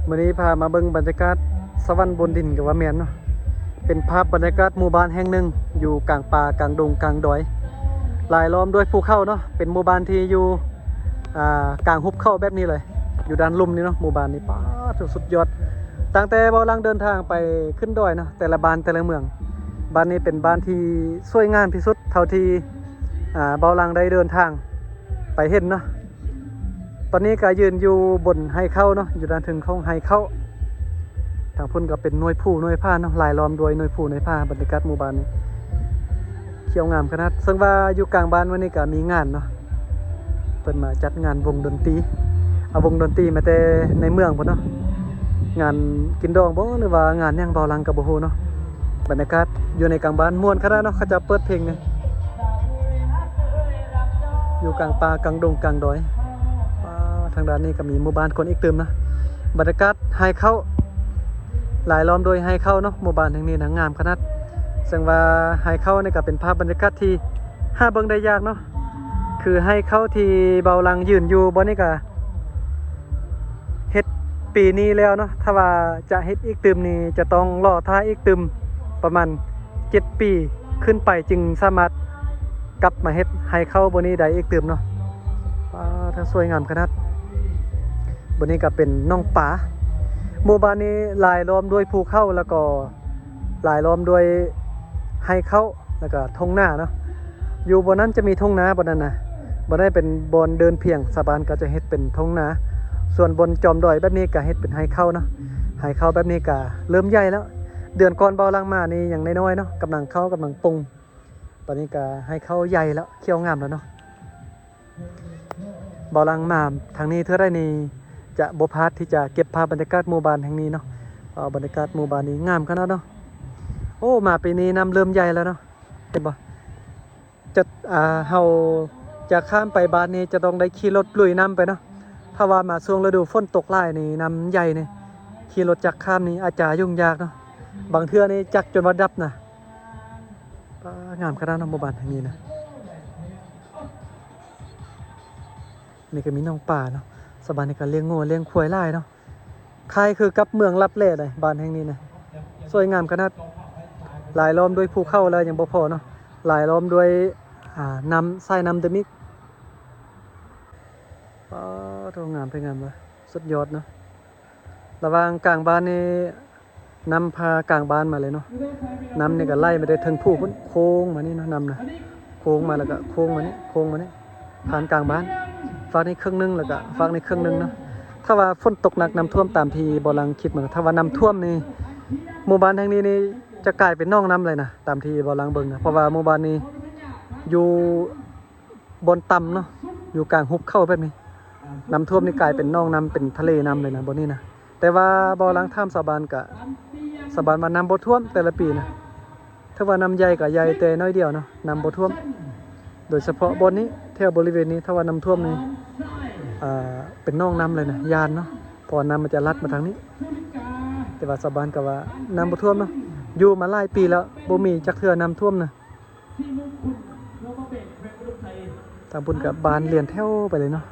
ມື້ນີ້ພາມາເບິ່ງບັນຍາກາດສະຫວັນບົນດິນກໍວ່າແມ່ນເນາະ, ເປັນພາບບັນຍາກາດໝູ່ບ້ານແຫ່ງໜຶ່ງຢູ່ກາງປ່າກາງດົງກາງດອຍ ລາຍລ້ອມດ້ວຍພູເຂົາເນາະ. ເປັນໝູ່ບ້ານທີ່ຢູ່ ອ່າ ກາງຫຸບເຂົາແບບນີ້ເລີຍ ຢູ່ດ້ານລຸ່ມນີ້ເນາະ. ໝູ່ບ້ານນີ້ ປາດໂທ້ ສຸດຍອດ. ຕັ້ງແຕ່ເບົາຫຼັງເດີນທາງໄປຂຶ້ນດອຍເນາະ ແຕ່ລະບ້ານແຕ່ລະເມືອງ ບ້ານນີ້ເປັນບ້ານທີ່ສວຍງາມທີ່ສຸດເທົ່າທີ່ ອ່າ ເບົາຫຼັງໄດ້ເດີນທາງໄປເຫັນເນາະ. ຕອນນີ້ກໍຢືນຢູ່ບົນໄຮ່ເຂົ້າເນາະ ຢູ່ດ້ານເທິງຂອງໄຮ່ເຂົ້າ. ທາງພຸ້ນກໍເປັນໜ່ວຍພູໜ່ວຍຜາເນາະ ລາຍລ້ອມດ້ວຍໜ່ວຍພູໜ່ວຍຜາ. ບັນຍາກາດໝູ່ບ້ານນີ້ຂຽວງາມຂະໜາດ. ເຊິ່ງວ່າຢູ່ກາງບ້ານມື້ນີ້ກໍມີງານເນາະ ເພິ່ນມາຈັດງານວົງດົນຕີ ເອົາວົງດົນຕີມາແຕ່ໃນເມືອງພຸ້ນເນາະ. ງານກິນດອງບໍ ຫຼືວ່າງານຫຍັງ ເບົາຫຼັງກໍບໍ່ຮູ້ເນາະ. ບັນຍາກາດຢູ່ໃນກາງບ້ານມ່ວນຂະໜາດເນາະ ເຂົາເຈົ້າເປີດເພງນີ້ ຢູ່ກາງປ່າກາງດົງກາງດອຍ. ອ່າ ທາງດ້ານນີ້ກໍມີໝູ່ບ້ານຄົນອີກຕື່ມນະ. ບັນຍາກາດໄຮ່ເຂົ້າ ລາຍລ້ອມໂດຍໄຮ່ເຂົ້າເນາະ. ໝູ່ບ້ານແຫ່ງນີ້ນະ ງາມຂະໜາດ. ເຊິ່ງວ່າໄຮ່ເຂົ້ານີ້ກໍເປັນພາບບັນຍາກາດທີ່ຫາເບິ່ງໄດ້ຍາກເນາະ. ຄືໄຮ່ເຂົ້າທີ່ເບົາຫຼັງຢືນຢູ່ບ່ອນນີ້ກໍ ເຮັດປີນີ້ແລ້ວເນາະ. ຖ້າວ່າຈະເຮັດອີກຕື່ມນີ້ ຈະຕ້ອງລໍຖ້າອີກຕື່ມປະມານເຈັດປີຂຶ້ນໄປ ຈຶ່ງສາມາດກັບມາເຮັດໄຮ່ເຂົ້າບ່ອນນີ້ໄດ້ອີກຕື່ມເນາະ. ປາດ ສວຍງາມຂະໜາດ. ບ່ອນນີ້ກໍເປັນໜອງປາ. ໝູ່ບ້ານນີ້ລາຍລ້ອມດ້ວຍພູເຂົາ ແລ້ວກໍລາຍລ້ອມດ້ວຍໄຮ່ເຂົ້າ ແລ້ວກໍທົ່ງນາເນາະ. ຢູ່ບ່ອນນັ້ນຈະມີທົ່ງນາ ບ່ອນນັ້ນນະ ບ່ອນນັ້ນເປັນບ່ອນເດີ່ນພຽງ ຊາວບ້ານກໍຈະເຮັດເປັນທົ່ງນາ. ສ່ວນບ່ອນຈອມດອຍແບບນີ້ກໍເຮັດເປັນໄຮ່ເຂົ້າເນາະ. ໄຮ່ເຂົ້າແບບນີ້ກໍເລີ່ມໃຫຍ່ແລ້ວ. ເດືອນກ່ອນເບົາຫຼັງມານີ້ຍັງນ້ອຍໆເນາະ ກຳລັງເຂົ້າ ກຳລັງປົ່ງ. ຕອນນີ້ກໍໄຮ່ເຂົ້າໃຫຍ່ແລ້ວ ຂຽວງາມແລ້ວເນາະ. ເບົາຫຼັງມາທາງນີ້ເທື່ອໃດນີ້ ຈະບໍ່ພາດທີ່ຈະເກັບພາບບັນຍາກາດໝູ່ບ້ານແຫ່ງນີ້ເນາະ. ເພາະວ່າບັນຍາກາດໝູ່ບ້ານນີ້ງາມຂະໜາດເນາະ. ໂອ້ ມາປີນີ້ນ້ຳເລີ່ມໃຫຍ່ແລ້ວເນາະ ເຫັນບໍ່? ຈະ ອ່າ ເຮົາຈະຂ້າມໄປບ້ານນີ້ ຈະຕ້ອງໄດ້ຂີ່ລົດລຸຍນ້ຳໄປເນາະ. ຖ້າວ່າມາຊ່ວງລະດູຝົນຕົກຫຼາຍນີ້ ນ້ຳໃຫຍ່ນີ້ ຂີ່ລົດຈັກຂ້າມນີ້ອາດຈະຫຍຸ້ງຍາກເນາະ. ບາງເທື່ອນີ້ຈັກຈົນວ່າດັບນະ. ປາ ງາມຂະໜາດເນາະ ໝູ່ບ້ານແຫ່ງນີ້ນະ. ນີ້ກໍມີໜອງປາເນາະ. ຊາວບ້ານນີ້ກໍລ້ຽງງົວລ້ຽງຄວາຍຫຼາຍເນາະ. ຄ້າຍຄືກັບເມືອງລັບແລເລີຍ ບ້ານແຫ່ງນີ້ນະ. ສວຍງາມຂະໜາດ. ລາຍລ້ອມດ້ວຍພູເຂົາແລ້ວຍັງບໍ່ພໍເນາະ ລາຍລ້ອມດ້ວຍ ອ່າ ນ້ຳ ສາຍນ້ຳດຳອີກ. ປາໂທ້ ງາມແທ້ງາມວ່າ ສຸດຍອດເນາະ. ລະຫວ່າງກາງບ້ານນີ້ ນ້ຳຜ່າກາງບ້ານມາເລີຍເນາະ. ນ້ຳນີ້ກໍໄຫຼມາແຕ່ເທິງພູພຸ້ນ ໂຄ້ງມານີ້ເນາະ ນ້ຳນະ ໂຄ້ງມາ ແລ້ວກໍໂຄ້ງມານີ້ ໂຄ້ງມານີ້ ຜ່ານກາງບ້ານ ຟາກນີ້ເຄິ່ງໜຶ່ງ ແລ້ວກໍຟາກນີ້ເຄິ່ງໜຶ່ງເນາະ. ຖ້າວ່າຝົນຕົກໜັກ ນ້ຳຖ້ວມຕາມທີ່ເບົາຫຼັງຄິດມາ ຖ້າວ່ານ້ຳຖ້ວມນີ້ ໝູ່ບ້ານແຫ່ງນີ້ນີ້ຈະກາຍເປັນໜອງນ້ຳເລີຍນະ ຕາມທີ່ເບົາຫຼັງເບິ່ງນະ. ເພາະວ່າໝູ່ບ້ານນີ້ຢູ່ບ່ອນຕ່ຳເນາະ ຢູ່ກາງຫຸບເຂົາແບບນີ້ ນ້ຳຖ້ວມນີ້ກາຍເປັນໜອງນ້ຳ ເປັນທະເລນ້ຳເລີຍນະ ບ່ອນນີ້ນະ. ແຕ່ວ່າເບົາຫຼັງຖາມຊາວບ້ານກະ ຊາວບ້ານວ່ານ້ຳບໍ່ຖ້ວມແຕ່ລະປີນະ ຖືວ່ານ້ຳໃຫຍ່ກະໃຫຍ່ແຕ່ໜ້ອຍດຽວເນາະ ນ້ຳບໍ່ຖ້ວມ. ໂດຍສະເພາະບ່ອນນີ້ ແຖວບໍລິເວນນີ້ ຖ້າວ່ານ້ຳຖ້ວມນີ້ ອ່າ ເປັນໜອງນ້ຳເລີຍນະ ຢ້ານເນາະ ເພາະວ່ານ້ຳມັນຈະຫຼັດມາທາງນີ້. ແຕ່ວ່າຊາວບ້ານກະວ່ານ້ຳບໍ່ຖ້ວມເນາະ ຢູ່ມາຫຼາຍປີແລ້ວ ບໍ່ມີຈັກເທື່ອນ້ຳຖ້ວມນະ. ທາງພຸ້ນກະບ້ານລຽນແຖວໄປເລີຍເນາະ.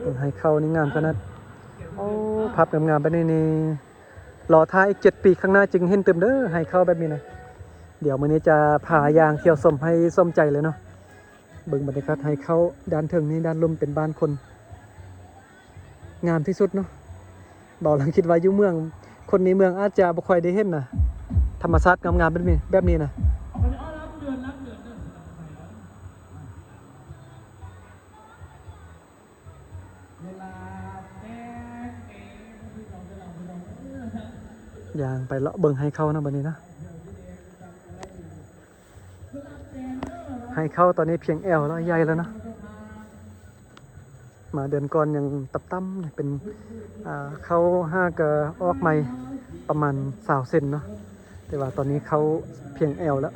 ເບິ່ງໄຮ່ເຂົ້ານີ້ງາມຂະໜາດ. ໂອ້ ພາບງາມໆແບບນີ້ນີ້ ລໍຖ້າອີກເຈັດປີຂ້າງໜ້າຈຶ່ງເຫັນຕື່ມເດີ ໄຮ່ເຂົ້າແບບນີ້ນະ. ດຽວມື້ນີ້ຈະພາຍ່າງທ່ຽວຊົມໃຫ້ສົມໃຈເລີຍເນາະ. ເບິ່ງບັນຍາກາດໄຮ່ເຂົ້າດ້ານເທິງນີ້ ດ້ານລຸ່ມເປັນບ້ານຄົນ ງາມທີ່ສຸດເນາະ. ເບົາຫຼັງຄິດວ່າຢູ່ເມືອງ ຄົນໃນເມືອງອາດຈະບໍ່ຄ່ອຍໄດ້ເຫັນນະ ທຳມະຊາດງາມໆແບບນີ້ ແບບນີ້ນະ. ຍ່າງໄປເລາະເບິ່ງໄຮ່ເຂົ້າເນາະ ບັດນີ້ເນາະ. ໄຮ່ເຂົ້າຕອນນີ້ພຽງແອວແລ້ວ ໃຫຍ່ແລ້ວເນາະ. ມາເດືອນກ່ອນຍັງຕ່ຳໆ ເປັນ ອ່າ ເຂົ້າຫາກະອອກໃໝ່ປະມານຊາວເຊັນເນາະ. ແຕ່ວ່າຕອນນີ້ເຂົ້າພຽງແອວແລ້ວ.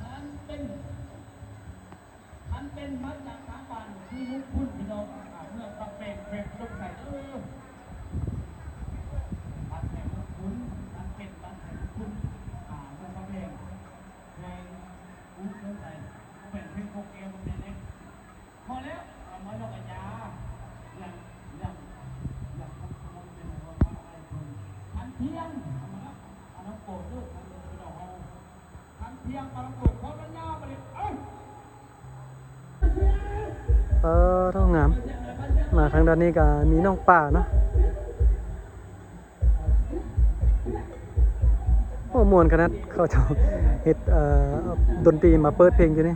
ທ່ານເປັນ ທ່ານເປັນມາຈາກທາງບ້ານທີ່ມຸງຄຸນ ພີ່ນ້ອງ ອ່າ ເມືອງປາກແປງ ແຂວງອຸດົມໄຊເດີ. ພຽງ ອັນນັ້ນໂກດເດີ ອັນນີ້ເຈົ້າເຮົາ ຄັນພຽງປານໂກດ ຂໍສັນຍາບັດນີ້ ເອີຍ ເອີ ໂອ້ ງາມ. ມາທາງດ້ານນີ້ກໍມີນ້ອງປາເນາະ. ໂອ້ ມ່ວນຂະໜາດ ເຂົາເຈົ້າເຮັດ ເອີ ດົນຕີມາເປີດເພງຢູ່ນີ້.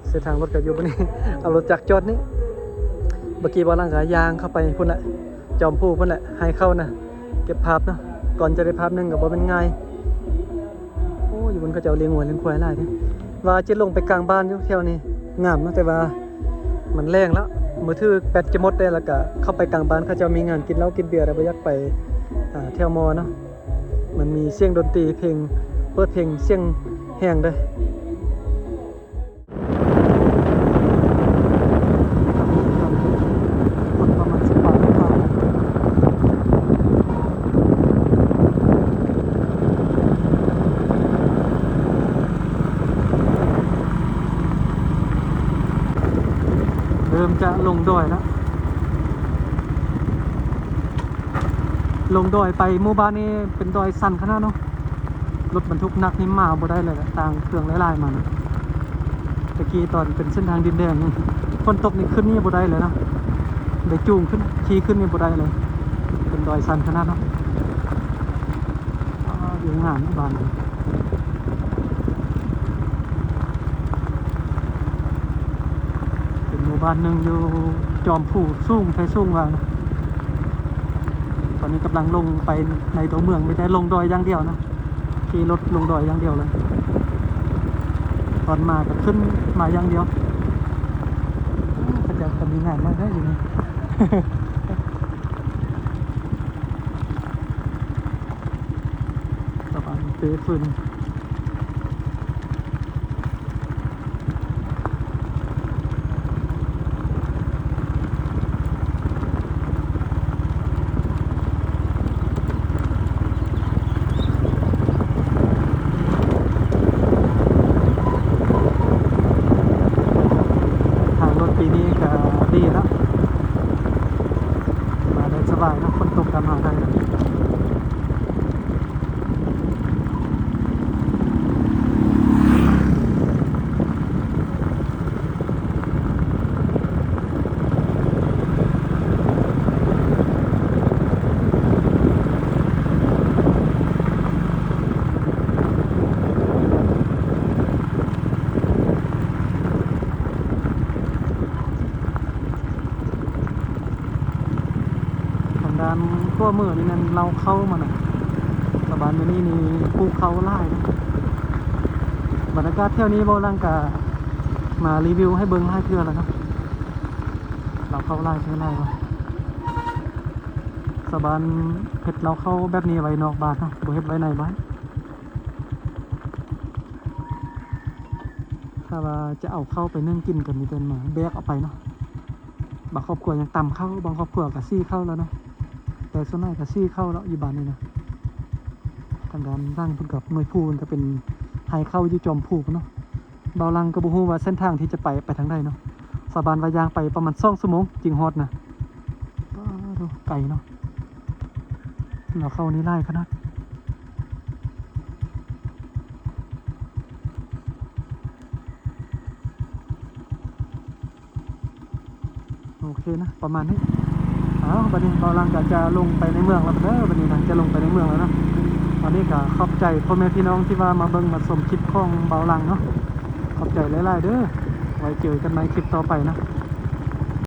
ເສັ້ນທາງລົດກໍຢູ່ບ່ອນນີ້ ເອົາລົດຈັກຈອດນີ້. ເມື່ອກີ້ບ່າວຫຼັງກໍຍ່າງເຂົ້າໄປພຸ້ນແຫຼະ ຈອມພູພຸ້ນແຫຼະ ໄຮ່ເຂົ້ານະ ເກັບພາບເນາະ. ກ່ອນຈະໄດ້ພາບໜຶ່ງກໍບໍ່ແມ່ນງ່າຍ. ໂອ້ ຢູ່ບ່ອນເຂົາເຈົ້າລ້ຽງງົວລ້ຽງຄວາຍຫຼາຍເດ້. ວ່າຈະລົງໄປກາງບ້ານຢູ່ແຖວນີ້ ງາມເນາະ ແຕ່ວ່າມັນແລງແລ້ວ ມືຖືກແບັດຈະໝົດແລ້ວ ແລ້ວກະເຂົ້າໄປກາງບ້ານ ເຂົາເຈົ້າມີງານກິນເຫຼົ້າກິນເບຍແລ້ວ ບໍ່ຢາກໄປ ອ່າ ແຖວມໍເນາະ. ມັນມີສຽງດົນຕີເພງ ເປີດເພງສຽງແຮງເດ້. ຄົນປະມານສິບປາຍ ເລີ່ມຈະລົງດອຍແລ້ວ. ລົງດອຍໄປໝູ່ບ້ານນີ້ເປັນດອຍຊັນຂະໜາດເນາະ. ລົດບັນທຸກໜັກນີ້ມາບໍ່ໄດ້ເລີຍ ຕ່າງເຄື່ອງຫຼາຍໆມານະ. ແຕ່ກີ້ຕອນເປັນເສັ້ນທາງດິນແດງນີ້ ຝົນຕົກນີ້ຂຶ້ນນີ້ບໍ່ໄດ້ເລີຍນະ ໄດ້ຈູງຂຶ້ນ ຂີ່ຂຶ້ນນີ້ບໍ່ໄດ້ເລີຍ ເປັນດອຍຊັນຂະໜາດເນາະ. ອ່າ ວິວງາມເນາະບ້ານນີ້ ເປັນໝູ່ບ້ານໜຶ່ງຢູ່ຈອມພູ ສູງແທ້ສູງວ່າ. ຕອນນີ້ກຳລັງລົງໄປໃນຕົວເມືອງ ມີແຕ່ລົງດອຍຢ່າງດຽວນະ ຂີ່ລົດລົງດອຍຢ່າງດຽວເລີຍ. ຕອນມາກໍຂຶ້ນມາຢ່າງດຽວ. ເຂົາເຈົ້າກໍມີງານມາເດີຢູ່ນີ້. ປະມານເປຟືນ. ທາງລົດປີນີ້ກໍດີເນາະ ມາໄດ້ສະບາຍເນາະ ຝົນຕົກກໍມາໄດ້. ທາງດ້ານຂວາມືນີ້ແມ່ນເລົ້າເຂົ້າມານະ ຊາວບ້ານຢູ່ນີ້ນີ້ປູກເຂົ້າຫຼາຍ. ບັນຍາກາດແຖວນີ້ເບົາຫຼັງກະມາຣີວິວໃຫ້ເບິ່ງຫຼາຍເທື່ອແລ້ວເນາະ ເລົ້າເຂົ້າຫຼາຍເທື່ອຫຼາຍວ່າ. ຊາວບ້ານເຮັດເລົ້າເຂົ້າແບບນີ້ໄວ້ນອກບ້ານເນາະ ບໍ່ເຮັດໄວ້ໃນບ້ານ. ຖ້າວ່າຈະເອົາເຂົ້າໄປໜຶ້ງກິນກໍມີແຕ່ມາແບກເອົາໄປເນາະ. ບາງຄອບຄົວຍັງຕຳເຂົ້າ ບາງຄອບຄົວກໍສີ້ເຂົ້າແລ້ວເນາະ ແຕ່ສ່ວນຫຼາຍກໍສີ້ເຂົ້າແລ້ວຢູ່ບ້ານນີ້ນະ. ທາງດ້ານຫຼັງພຸ້ນກັບໜ່ວຍພູ ມັນກໍເປັນໄຮ່ເຂົ້າຢູ່ຈອມພູພຸ້ນເນາະ. ເບົາຫຼັງກໍບໍ່ຮູ້ວ່າເສັ້ນທາງທີ່ຈະໄປ ໄປທາງໃດເນາະ. ຊາວບ້ານວ່າຍ່າງໄປປະມານສອງຊົ່ວໂມງຈຶ່ງຮອດນະ. ປາໂທ້ ໄກເນາະ ເລົ້າເຂົ້ານີ້ຫຼາຍຂະໜາດ. ໂອເຄນະ ປະມານນີ້. ເອົາ ບັດນີ້ເບົາຫຼັງກໍຈະລົງໄປໃນເມືອງແລ້ວເດີ ບັດນີ້ນະ ຈະລົງໄປໃນເມືອງແລ້ວເນາະ. ວັນນີ້ກໍຂອບໃຈພໍ່ແມ່ພີ່ນ້ອງທີ່ວ່າມາເບິ່ງມາຊົມຄລິບຂອງເບົາຫຼັງເນາະ ຂອບໃຈຫຼາຍໆເດີ. ໄວ້ເຈີກັນໃໝ່ຄລິບຕໍ່ໄປນະ.